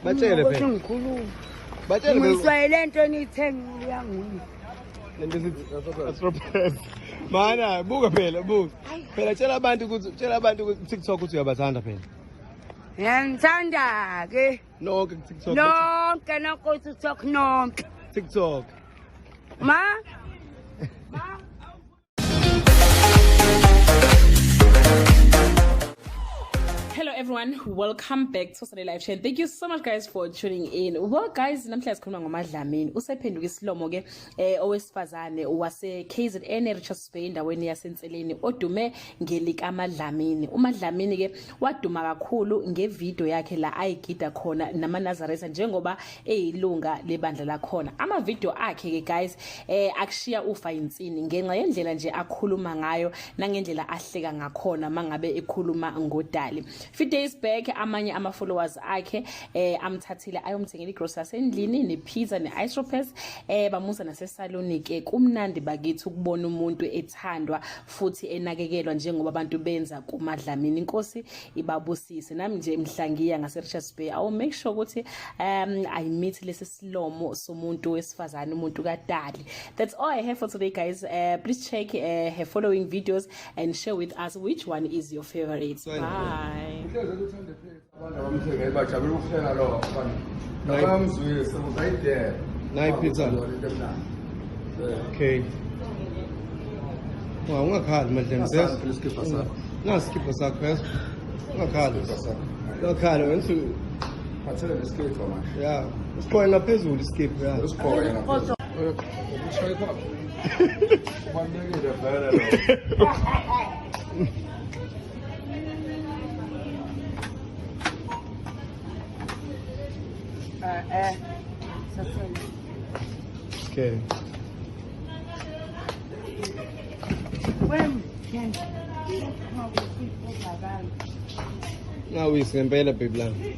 Batshele phela. Ngikhuluma. Batshele phela. Ngiswaye lento eniyithenga uyanguye. Lento esithi Astropes. Mana buka phela buka. Phela tshela abantu ukuthi tshela abantu ku TikTok ukuthi uyabathanda phela. Ngiyangithanda ke. Nonke ku TikTok. Nonke nonke ku TikTok nonke. TikTok. Ma? Ma? Hello everyone, welcome back to Sunday Live Chain. Thank you so much guys for tuning in. Well guys, namhlanje sikhuluma ngoMadlamini. Usephenduka isilomo ke owesifazane wase KZN Richards Bay endaweni yaseNseleni odume ngelika Madlamini. UMadlamini ke waduma kakhulu ngevideo yakhe la ayigida khona namaNazaretha njengoba eyilunga lebandla lakhona. Ama video akhe ke guys akushiya ufa insini ngenxa yendlela nje akhuluma ngayo nangendlela ahleka ngakhona mangabe ekhuluma ngodali. Few days back amanye ama followers akhe amthathile ayomthengela igrocery endlini ne pizza ne ice ropes bamusa nasesaloni ke. Kumnandi bakithi ukubona umuntu ethandwa futhi enakekelwa njengoba abantu benza kuMadlamini. Inkosi ibabusise. Nami nje mhla ngiya ngase Richards Bay I will make sure ukuthi I meet lesi silomo somuntu wesifazane, umuntu kadali. That's all I have for today guys. Please check her following videos and share with us which one is your favorite. Bye. Nayi pizza. Okay. Wa ungakhali Madlamini. Nasi Nasi isikipha sakho yazi. Ungakhali. Ungakhali wena usu Phathele nesikipha manje. Yeah. Usigqoke ngaphezulu isikipha ya. Usigqoke ngaphezulu. Ukushaya kwakho. Kubalulekile vele lokho. Sasele. Okay. Wem. Ngawisi ngempela baby lami.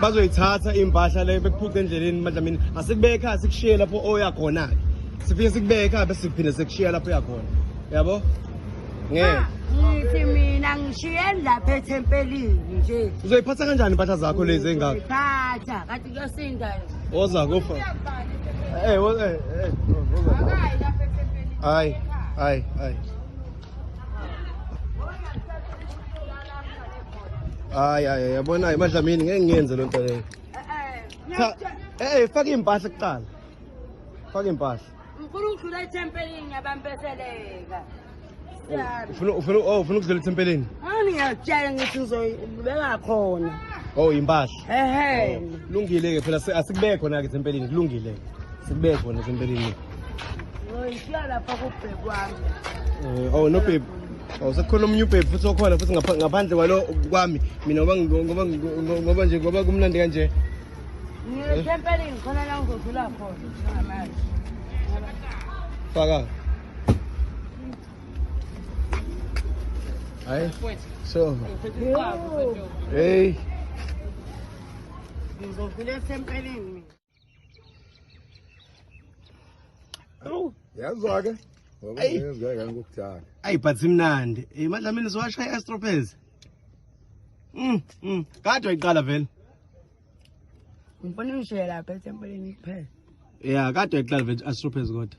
Bazoyithatha impahla le bekuphuca endleleni Madlamini. Asikubeke ekhaya sikushiye lapho oya khona ke. Sifike sikubeke ekhaya bese siphinde sikushiya lapho uya khona. Yabo? Ngeke. Ngithi mina ngishiye lapha ethempelini nje. Uzoyiphatha kanjani impahla zakho lezi engaka? Phatha, kanti kuyosinda. Woza kufa. Woza woza. Hayi, hayi, hayi. Hayi, hayi, yabona Madlamini ngeke ngiyenze lento leyo. Cha, faka impahla kuqala. Faka impahla. Ngifuna ukudlula ethempelini ngiyabambezeleka. Ufuna ukudlula ethempelini? Ngiyakutshela ngithi ngizobeka khona. Oh, impahla. Ehhe. Kulungile ke phela asikubeke khona ke ethempelini, kulungile. Sikubeke khona ethempelini. Ngiyoyishiya lapha kubheki wami. Oh no babe. Oh sekukhona omunye ubheki futhi okhona futhi ngaphandle kwalo kwami. Mina ngoba nje ngoba kumnandi kanje. Ngiye ethempelini khona la ngizodlula khona njengamanje. Faka. Hayi. So. Hey. Ngizodlula ethempelini mina. Yazwa ke. Ngoba ngezwe ngokudala. Ayi but imnandi. Madlamini uzowashaya i-Astropez. Kade wayiqala vele. Ngifuna ngishiye lapha ethempelini kuphela. Yeah, kade wayiqala vele i-Astropez kodwa.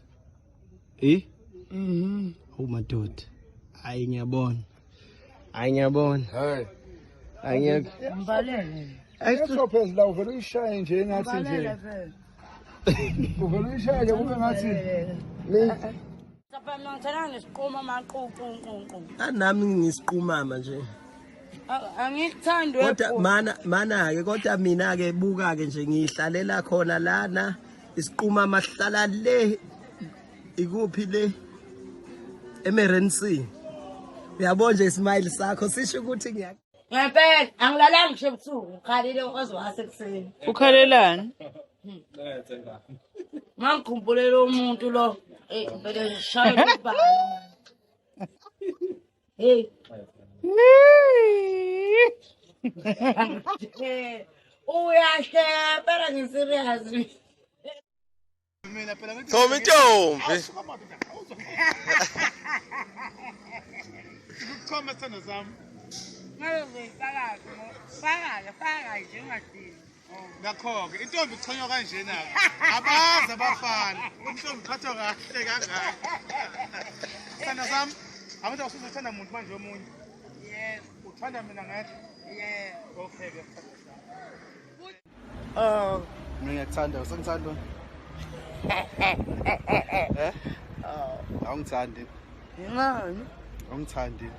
Mhm. Oh madoda. Hayi ngiyabona. Hayi ngiyabona. Hey. Hayi ngiyakho. Ngibalele. Astropez la uvela uyishaye nje engathi nje. Ngibalele vele. Uvela uyishaye nje kube ngathi Lapha mina ngithanda nesiquma amaququ nqunqu. Nami ngisiqumama nje. Angikuthandi Kodwa mana ke kodwa mina ke buka ke nje ngihlalela khona lana isiqumama sihlala le ikuphi le emerensi. Uyabona nje ismile sakho sisho ukuthi ngiya Ngempela angilalanga ngisho ebusuku ngikhalile kwaze wasekuseni. Ukhalelani? Mangikhumbulele umuntu lo. Ngivele ngishaye ubalo. Hey. Uyahleka phela ngiserious. Tommy Ntombi. Ukuchoma sithando sami. Ngabe uzoyifaka faka faka nje ungadini. Ngakho-ke intombi ichonywa kanjena-ke. Abazi abafana. Intombi iphathwa kahle kangaka. Sithanda sami, abantu awusuzothanda muntu manje omunye. Yebo. Uthanda mina ngedwa? Yebo. Okay-ke sithanda sami. Oh. Mina ngiyakuthanda, usangithanda? Eh? Awungithandi. Ngani? Awungithandi.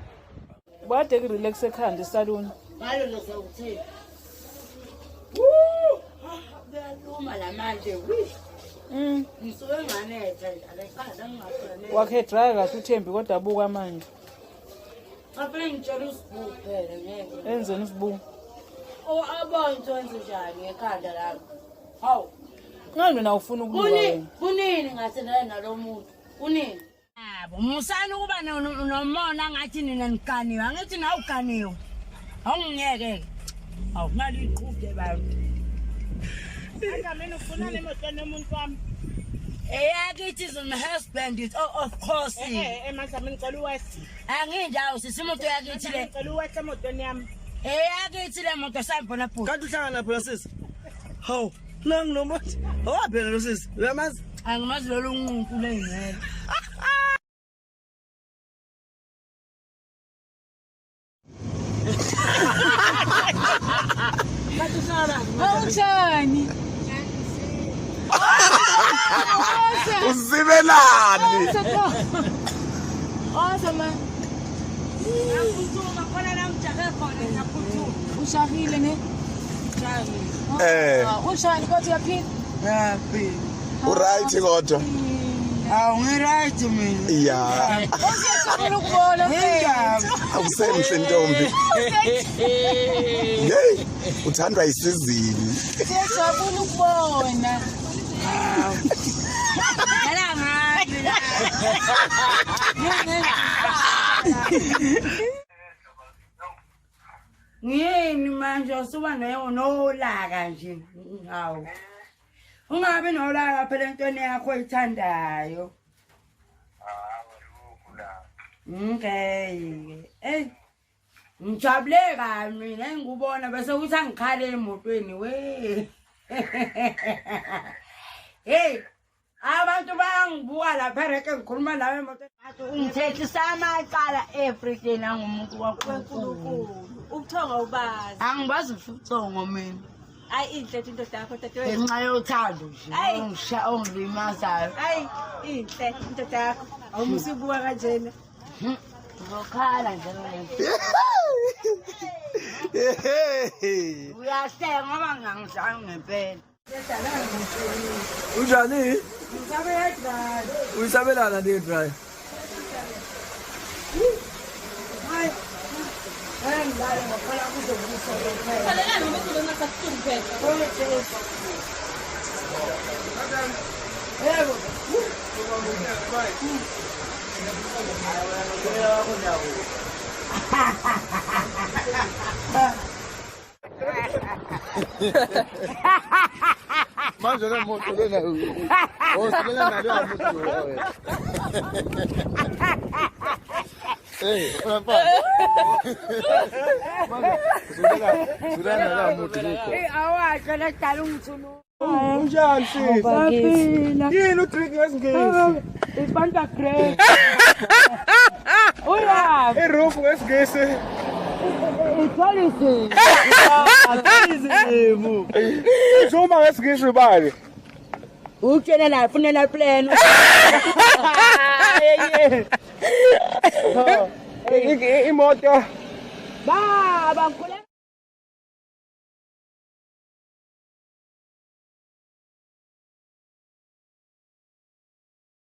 Bade kurelax ekhanda esaluni. Ngalo ngisekuthini? Woo! Kuyaluma la manje. Ngisuke nganetha nje alekhanda ngingafanele. Wakhe dry kahle uThembi kodwa buka manje. Ngafuna ngitshela usibu phela ngeke. Enzeni usibu? Oh abona ukuthi wenze njani ngekhanda lami. Hawu. Ngani wena ufuna ukuluka wena? Kunini ngathendana nalo muntu? Kunini? Yabo, musani ukuba nomona ngathi nina niganiwe. Angithi nawe uganiwe. Awungiyeke. Awu nali iqhude bantu. Mina ufuna nemotweni yomuntu wami. Eyakithi is my husband is oh, of course. Manje mina ngicela uwehle. Angindawo sisi imoto yakithi le. Ngicela uwehle emotweni yami. Eyakithi le moto sambona bhuti. Kanti uhlangana phela sisi. Hawu, nangu nomuntu. Owaphela lo sisi. Uyamazi? Angimazi lolu nquntu leyinwele. Awuthani? Uzibelani? Oza ma. Ngiyaphuthuma khona la ngijahe khona ngiyaphuthuma. Ushahile ne? Eh, Ushani kodwa uyaphila? Ngiyaphila. uright kodwa. Awu ngiright mina. Yeah. Usiyajabula ukubona Indaba. Awusemhle ntombi. Hey, uthandwa isizini. Siyajabula ukubona. Dlala ngami la. Ngiyini manje usuba nolaka nje. Hawu. Ungabi nolaka phela entweni yakho oyithandayo. Okay. Eh. Ngijabule kabi mina engikubona bese kuthi angikhale emotweni we. Hey, abantu bayangibuka lapha ereke ngikhuluma nawe emotweni. Ngathi ungithethisa amacala everyday nangumuntu waNkulunkulu. Ubuthongo ubazi. Angibazi ubuthongo mina. Ayi inhle indoda yakho dadewethu. Ngenxa yothando nje Ayi. ongisha ongilimazayo. Ayi inhle indoda yakho. Awumusibuka kanjena. Ngizokhala nje mina. Hey. Uyahleka ngoba ngangidlali ngempela. Unjani? Uyisabelana nje dry. Salelani ngoba kuzoba ngathi kuphela. Manje le moto lena osibela nalo moto wena. Hey, mfana. Manje uzulana nalo moto lokho. Awasho ledala ungithulu. Unjani sisi? Yini udrink ngesingisi? Ifanta grey. Uyaphi? Iroof ngesingisi. Itholisi. Izimu. Zuma ngesingisi ubani? Utshela la funela plan. Imoto. Baba ngikhuleka